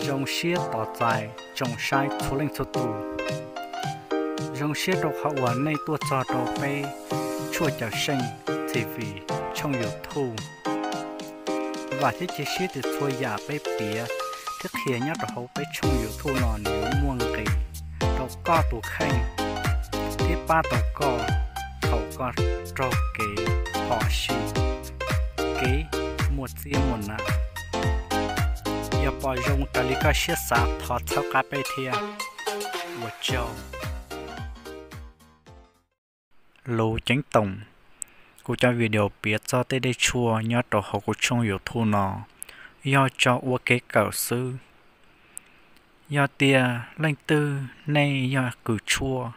Zoo siab tos txais tsoom saib txhua leej txhua tus. Zoo siab rau qhov uas nej tuaj txog rau peb Tshuaj Cawm Seej T V tshooj YouTube. Vam thiab cia siab tias txhua yam peb piav thiab qhia nyob rau hauv peb tshooj YouTube no nws yuav muaj nqis rau koj tus kheej thiab pab tau koj thaum koj raug kev phom sij, kev muaj txiab muaj nam. Yog pom zoo raws li koj siab xav thov txhawb qab peb thiab. Ua tsaug. Lus ceeb toom, kuv cov video piav txog tej dej tshuaj nyob rau hauv kuv tshooj YouTube no yog tso ua kev kawm xwb. Yog tias leej twg nej yog kws tshuaj,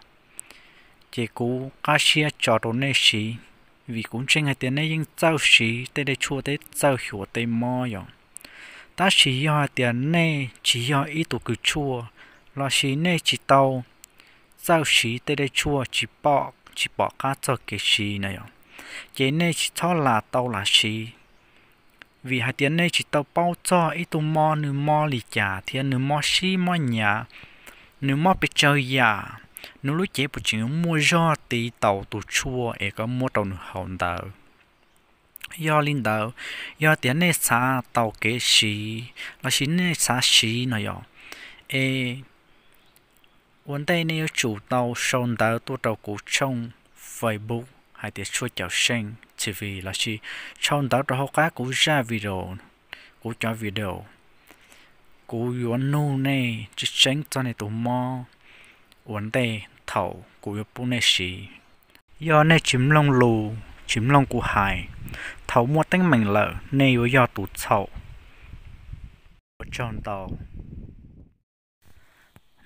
ces kuv qab siab tso rau nej siv, vim kuv ntseeg hais tias nej yeej txawj siv tej dej tshuaj thiab txawj xyuas tej mob yom. Tab sis yog hais tias nej tsis yog ib tug kws tshuaj, lossis nej tsis tau txawj siv tej dej tshuaj, tsis pom, tsis pom qab txog kev siv na yom, ces nej tsis txhob lam tau lam siv. Vim hais tias nej tsis tau paub txog ib tug mob nws mob li cas thiab nws mob sib mob nyav, nws mob pes tsawg yam, nws lub cev puas tseem muaj zog tiv taus tus tshuaj es koj muab rau nws haus ntawd. Yog li ntawd, yog tias nej xav tau kev siv lossis nej xav siv no yom, es ua ntej nej yuav tsum tau sau ntawv tuaj rau kuv tshooj Facebook hais tias Tshuaj Cawm Seej T V lossis sau ntawv rau hauv qab kuv zaj video, kuv cov video. Kuv yuav nug nej tseeb tseeb txog nej tus mob ua ntej thaum kuv yuav pub nej siv. Yog nej tsis mloog lus, tsis mloog kuv hais, thaum muaj teeb meem lawm nej yuav yog tus txhaum. Ua tsaug ntau.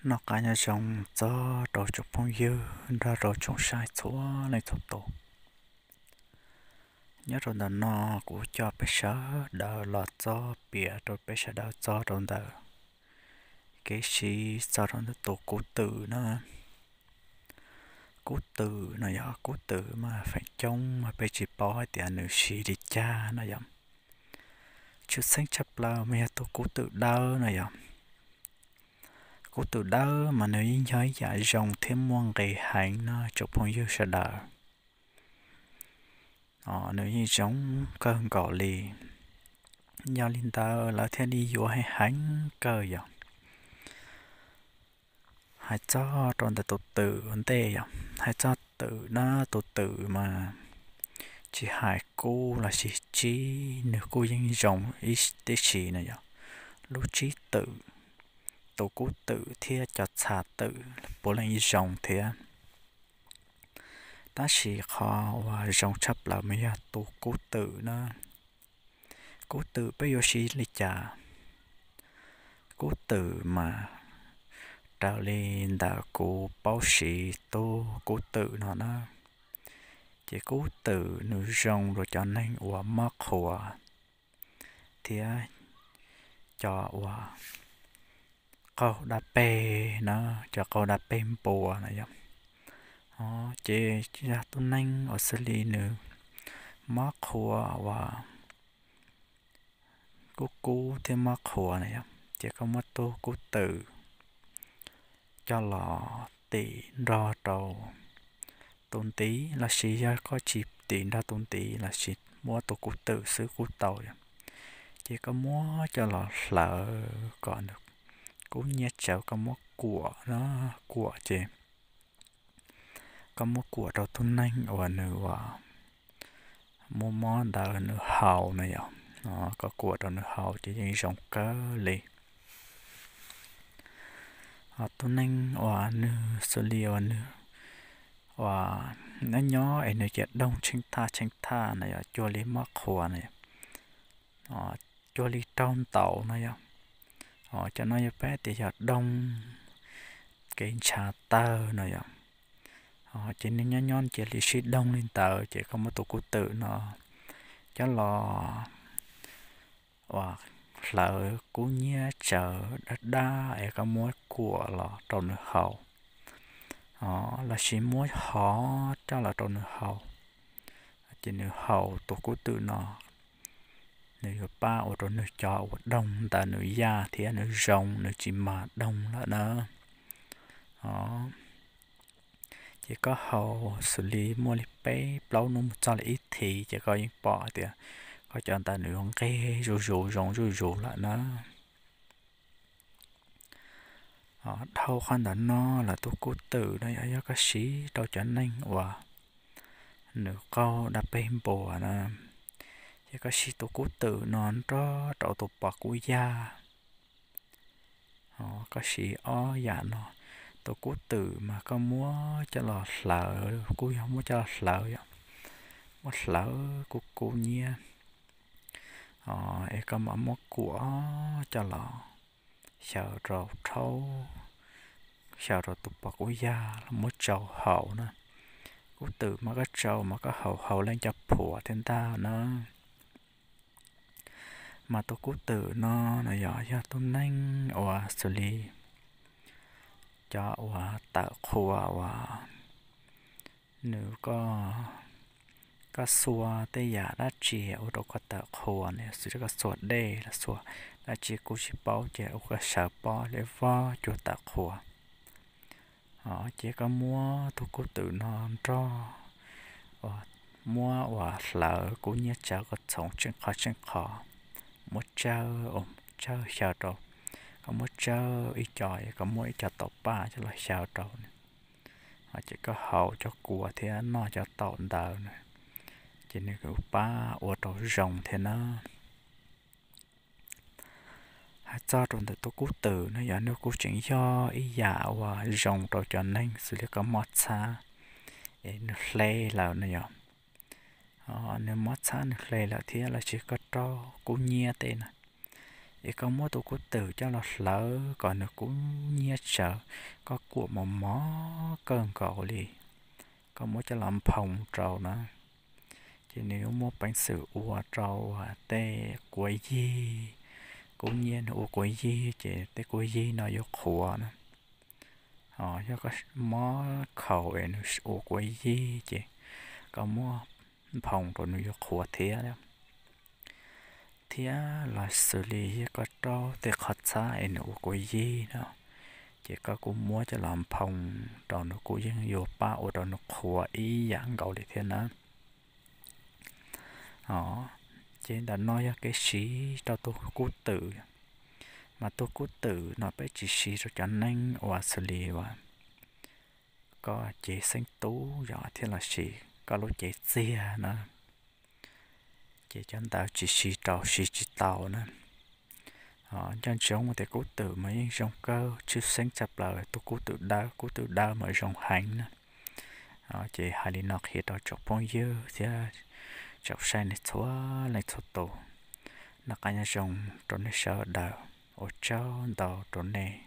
Noj qab nyob zoo txog rau tsoom phooj ywg nrog rau tsoom saib txhua leej txhua tus. Nyob rau ntawm no kuv coj peb sawv daws los txog piav rau peb sawv daws txog rau ntawm kev siv txog rau ntawm tus kub twm na. Kub twm no yog kub twm mas feem coob mas peb tsis paub hais tias nws siv li cas no yom. Tshwj xeeb tshaj plaws mas yog tus kub twm dawb no yom. Kub twm dawb mas nws yeej yog ib yam zoo thiab muaj nqis heev no tsoom phooj ywg sawv daws. Nws yeej zoo kawg nkaus li. Yog li ntawd lawv thiaj li yuav heev heev kawg yom. Hais txog rau ntawm tus twm ua ntej yom, hais txog twm na, tus twm mas tsis hais kub los sis tsib nws kuj yeej zoo ib tib si no yom. Lub tsib twm, tus kub twm thiab cov txha twm puav leej zoo thiab. Tab sis qhov uas zoo tshaj plaws mas yog tus kub twm na. Kub twm peb yuav siv li cas? Kub twm mas raws li ntawm kuv paub siv tus kub twm no na, ces kub twm nws zoo rau cov neeg uas mob qhuav thiab cov uas qaug dab peg na, cov qaug dab peg npua na yom. Ces yog tus neeg uas xws li nws mob qhuav uas kub kub thiab mob qhuav na yom, ces koj muab tus kub twm coj los tim nrog rau tus ntiv, los sis yog koj tsis tim nrog tus ntiv los sis muab tus kub twm xwb kuj tau yom. Ces koj muab coj los hlawv kom nws kub nyiab tsawv, koj muab kuam na, kuam ces koj muab kuam rau tus neeg uas nws uas muaj mob ntawd nws haus na yom. Koj kuam rau nws haus ces yeej zoo kawg li. Ho tus neeg uas nws xws li uas nws uas nyob nyob es nws cia doog tsheej thaj tsheej thaj na yom, cuag li mob qhuav na yom, cuag li raug ntaus na yom. Cov no yog peb tias yog doog kev ntshav tawg no yom. Ces nws nyob nyob cia li sib doog li ntawd ces koj muab tus kub twm no coj los uas hlawv kub nyiab tsawv dab dab es koj muab kuam los rau nws haus, los sis muab hov coj los rau nws haus, ces nws haus tus kub twm no nws yuav pab ua rau nws cov uas doog ntawm nws yaj thiab nws zoo, nws tsis mag doog lawm na. Os, ces koj haus xws li muaj li peb plaub hnub mus txog li ib thiv ces koj yeej pom tias koj cov ntawd nws yuav nqig zuj zus zoo zuj zus lawm na. Dhau qhov ntawd no lawm tus kub twm no yog, yog koj siv rau cov neeg uas nws qaug dab peg npua na, ces koj siv tus kub twm no nrog rau tus pos kub yaj. Koj siv ob yam no, tus kub twm mas koj muab coj los hlawv, kuj yog muab coj los hlawv yom, muab hlawv kub kub nyiab, es koj mam muab kuam coj los xyaw rau rhaub, xyaw rau tus pos kub yaj los muab tsau haus na. Kub twm mas koj tsau mas koj haus haus leej cov phuam thiab ntag na. Mas tus kub twm no no yog, yog tus neeg uas xws li cov uas tawm qhua uas nws, koj, koj xua tej yam dab tsi ua rau koj tawm qhua ne, xws li koj xua dej los xua dab tsi kuj tsis paub ces ua koj sawv pob li vog cuag tawm qhua. Ces koj muab tus kub twm no nrog, muab uas hlawv kub nyiab tsawv koj txhoov tseej qho tseej qho, muab tsawb, tsawb xyaw rau, koj muab tsawb ib co, koj muab ib co tau paj coj los xyaw rau, ces koj haus cov kua thiab noj cov taum ntawd na, ces nws kuj pab ua rau zoo thiab na. Hais txog rau ntawm tus kub twm no yog nws kuj tseem yog ib yam uas zoo rau cov neeg xws li koj mob txhab es nws hle lawm no yog, nws mob txhab nws hle lawm thiab los sis koj raug kub nyiab tej na, es koj muab tus kub twm coj los hlawv kom nws kub nyiab tsawv, koj kuam mos mos kawg nkaus li, koj muab coj los nphoo rau na, ces nws yuav muaj peev xwm ua rau tej kua yig, kub nyiab nws ua kua yig ces tej kua yig no yuav qhuav na. Yog koj mob khaus es nws ua kua yig ces koj muab nphoo rau nws yuav qhuav thiab. Thiab los xws li yog koj raug tej qhov txhab es nws ua kua yig no, ces koj kuj muab coj los nphoo rau nws kuj yeej yuav pab ua rau nws qhuav ib yam nkaus li thiab na. Ces ntawm no yog kev siv rau tus kub twm, mas tus kub twm no peb tsis siv rau cov neeg uas xws li uas koj cev xeeb tub yom thiab los sis koj lub cev txiag na, ces cov ntawd tsis siv rau, siv tsis tau na. Nco ntsoov tias kub twm mas yeej zoo kawg, tshwj xeeb tshaj plaws tus kub twm dawb, kub twm dawb mas zoo heev na. Ces hais li no qhia rau tsoom phooj ywg thiab tsoom saib nej txhua leej txhua tus, noj qab nyob zoo rau nej sawv daws, ua tsaug ntau rau nej